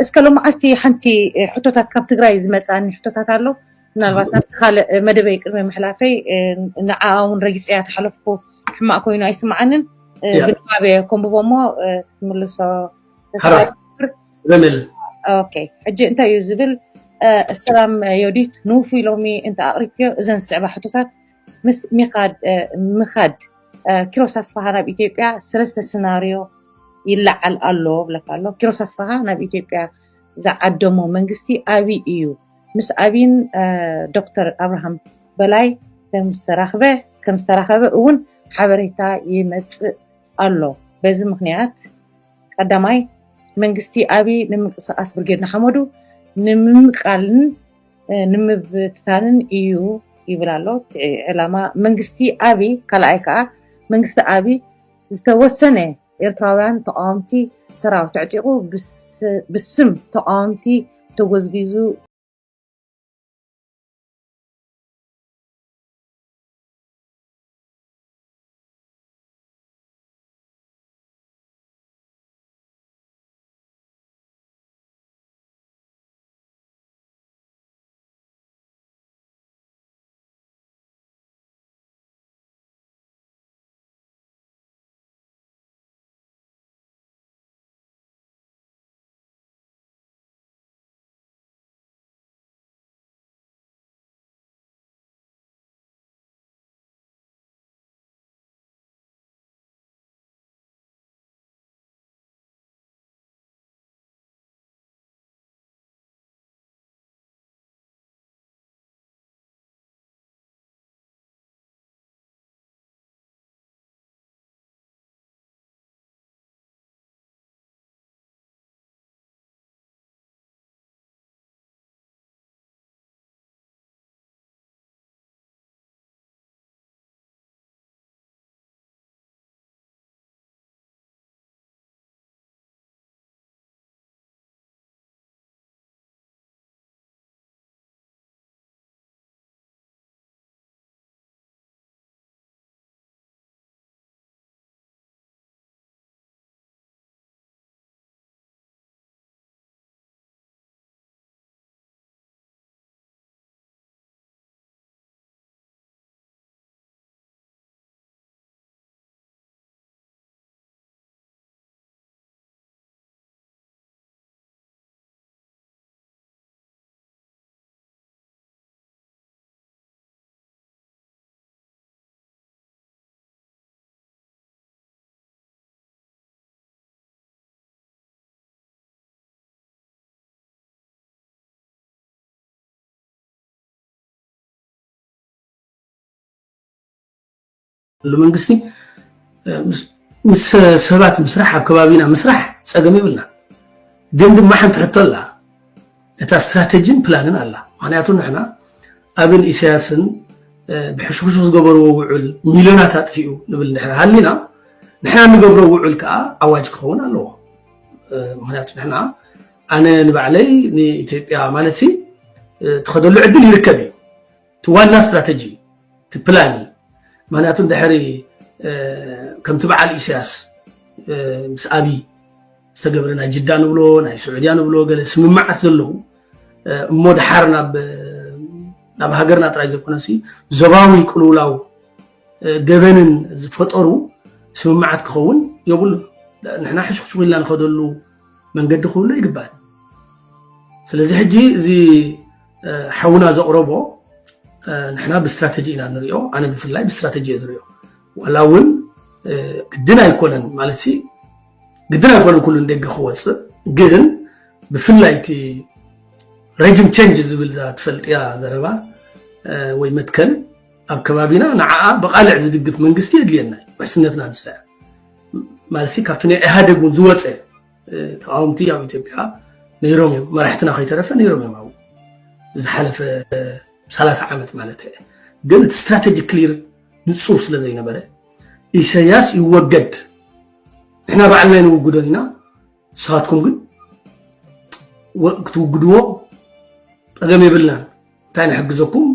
እስከ ሎመዓልቲ ሓንቲ ሕቶታት ካብ ትግራይ ዝመፃኒ ሕቶታት ኣሎ። ምናልባት ናብቲ ካልእ መደበይ ቅድሚ ምሕላፈይ ንዓ እውን ረጊፀያ ተሓለፍኩ ሕማቅ ኮይኑ ኣይስምዓንን። ግን ባበ ኮንብቦ እሞ ክትምልሶ ተስፋ ይገብር። ኦኬ፣ ሕጂ እንታይ እዩ ዝብል? ሰላም ዮዲት፣ ንውፉይ ሎሚ እንተ ኣቕሪብክዮ እዘን ዝስዕባ ሕቶታት ምስ ምኻድ ኪሮስ ኣስፋሃ ናብ ኢትዮጵያ ሰለስተ ስናርዮ ይለዓል ኣሎ ብለካ ኣሎ። ኪሮስ ኣስፋሃ ናብ ኢትዮጵያ ዝዓደሞ መንግስቲ ኣቢ እዩ። ምስ ኣቢን ዶክተር ኣብርሃም በላይ ከምዝተራኸበ እውን ሓበሬታ ይመፅእ ኣሎ። በዚ ምክንያት ቀዳማይ መንግስቲ ኣቢ ንምንቅስቃስ ብርጌድ ንሓመዱ ንምምቃልን ንምብትታንን እዩ ይብል ኣሎ። ዕላማ መንግስቲ ኣቢ ካልኣይ ከዓ መንግስቲ ኣቢ ዝተወሰነ ኤርትራውያን ተቃወምቲ ሰራዊት ተዕጢቁ ብስም ተቃወምቲ ተጎዝጊዙ ሉ መንግስቲ ምስ ሰባት ምስራሕ ኣብ ከባቢና ምስራሕ ፀገም የብልና። ግን ድማ ሓንቲ ሕቶ ኣላ። እታ ስትራተጂን ፕላንን ኣላ። ምክንያቱ ንሕና ኣብን ኢሳያስን ብሕሽክሹ ዝገበርዎ ውዑል ሚልዮናት ኣጥፊኡ ንብል እንድሕር ሃሊና ንሕና እንገብሮ ውዑል ከዓ ኣዋጅ ክኸውን ኣለዎ። ምክንያቱ ንሕና ኣነ ንባዕለይ ንኢትዮጵያ ማለት ሲ ትኸደሉ ዕድል ይርከብ እዩ። እቲ ዋና ስትራተጂ እቲ ፕላን እዩ። ምክንያቱ ድሕሪ ከምቲ በዓል ኢሳያስ ምስ ኣብይ ዝተገብረ ናይ ጅዳ ንብሎ ናይ ስዑድያ ንብሎ ገለ ስምምዓት ዘለዉ እሞ ድሓር ናብ ናብ ሃገርና ጥራይ ዘይኮነሲ ዞባዊ ቅልውላው ገበንን ዝፈጠሩ ስምምዓት ክኸውን የብሉን። ንሕና ሕሽክሽክ ኢልና ንኸደሉ መንገዲ ክህሉ ይግባእ። ስለዚ ሕጂ እዚ ሓውና ዘቕረቦ ንሕና ብስትራተጂ ኢና ንሪኦ። ኣነ ብፍላይ ብስትራተጂ እየ ዝሪኦ። ዋላ እውን ግድን ኣይኮነን ማለት ሲ ግድን ኣይኮነን ኩሉ ንደገ ክወፅእ፣ ግን ብፍላይ እቲ ሬጅም ቼንጅ ዝብል እዛ ትፈልጥያ ዘረባ ወይ መትከል ኣብ ከባቢና ንዓኣ ብቃልዕ ዝድግፍ መንግስቲ የድልየና እዩ። ውሕስነትና ንሳ እያ። ማለት ሲ ካብቲ ናይ ኢህኣደግ እውን ዝወፀ ተቃወምቲ ኣብ ኢትዮጵያ ነይሮም እዮም። መራሕትና ከይተረፈ ነይሮም እዮም ኣብኡ ዝሓለፈ ሰላሳ ዓመት ማለት እየ። ግን እቲ ስትራተጂ ክሊር ንፁር ስለ ዘይነበረ ኢሳያስ ይወገድ፣ ንሕና ባዕልና ይንውግዶ ኢና፣ ንስኻትኩም ግን ክትውግድዎ ፀገም የብልናን። እንታይ ንሕግዘኩም፣